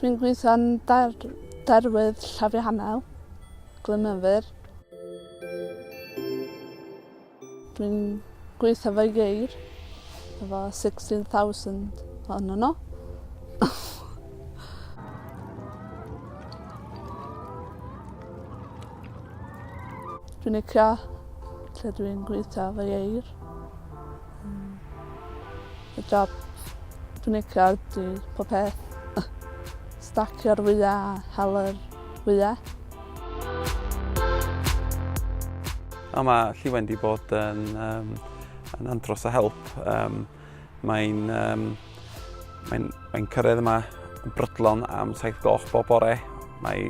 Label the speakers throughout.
Speaker 1: Dwi'n gweithio yn der, derwydd Llafihangel, Glynmyfyr. Dwi'n gweithio efo ieir, efo 16,000 ohonyn nhw. Dwi'n licio lle dwi'n gweithio efo ieir. Y job dwi'n licio ydy pob peth. Stacio'r wyau a hel yr wyau.
Speaker 2: O, mae Lliwen di bod yn, um, yn andros o help. Um, mae'n um, mae'n mae cyrraedd yma yn brydlon am 7 gloch bob bore. Mae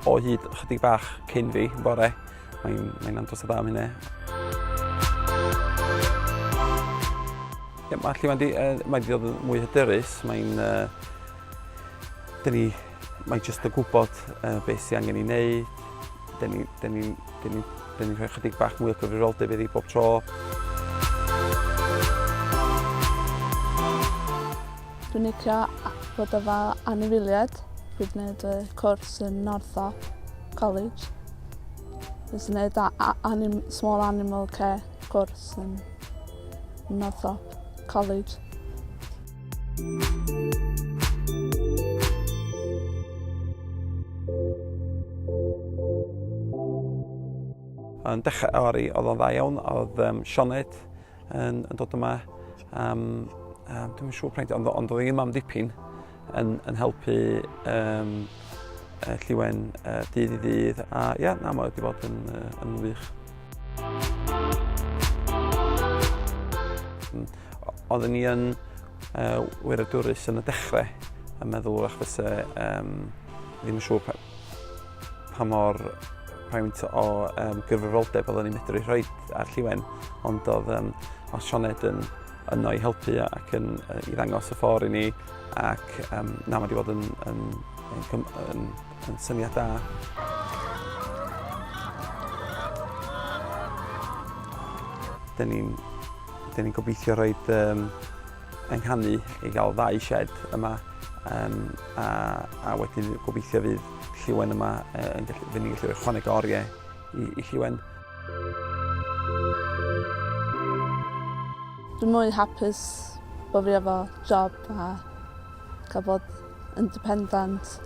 Speaker 2: o hyd chydig bach cyn fi bore. Mae'n mae andros o dda am hynny. Ie, mae Lliwen di, uh, mae di dod yn mwy hyderus. Mae'n uh, Dyn ni, mae jyst yn gwybod uh, beth sy'n angen ei wneud. Dyn ni, dyn ni, dyn ni, dyn ni rhoi chydig bach mwy o gyfrifoldeb iddi bob tro.
Speaker 1: Dwi'n licio bod efo anifeiliaid. Dwi wedi gwneud y cwrs yn Northop College. Nes i wneud anim, Small Animal Care cwrs yn Northop College.
Speaker 2: Yn dechrau Ari, oedd o'n dda iawn, oedd um, Sioned yn, yn dod yma. Um, um, dwi'n siŵr pryd, ond, ond oedd hi yma am dipyn yn, yn helpu um, Lliwen uh, dydd i ddydd. A ia, na, mae wedi bod yn, uh, yn wych. Oedden ni yn uh, wiredwrus yn y dechrau yn meddwl wrach fysa um, ddim yn siŵr pa, pa mor faint o um, gyfrifoldeb oedden ni'n medru rhoi ar Lliwen, ond oedd um, oedd Sioned yn yno i helpu ac yn, i ddangos y ffordd i ni ac um, na, mae wedi bod yn, yn, yn, yn, yn syniad da. Dyn ni'n Dyn ni'n gobeithio rhoi um, yng i gael ddau shed yma um, a, a wedyn gobeithio fydd Lliwen yma uh, yn gallu, fydd ni'n gallu rhoi chwaneg o oriau i, i Lliwen.
Speaker 1: Dwi'n mwy hapus bod fi efo job a cael bod independent.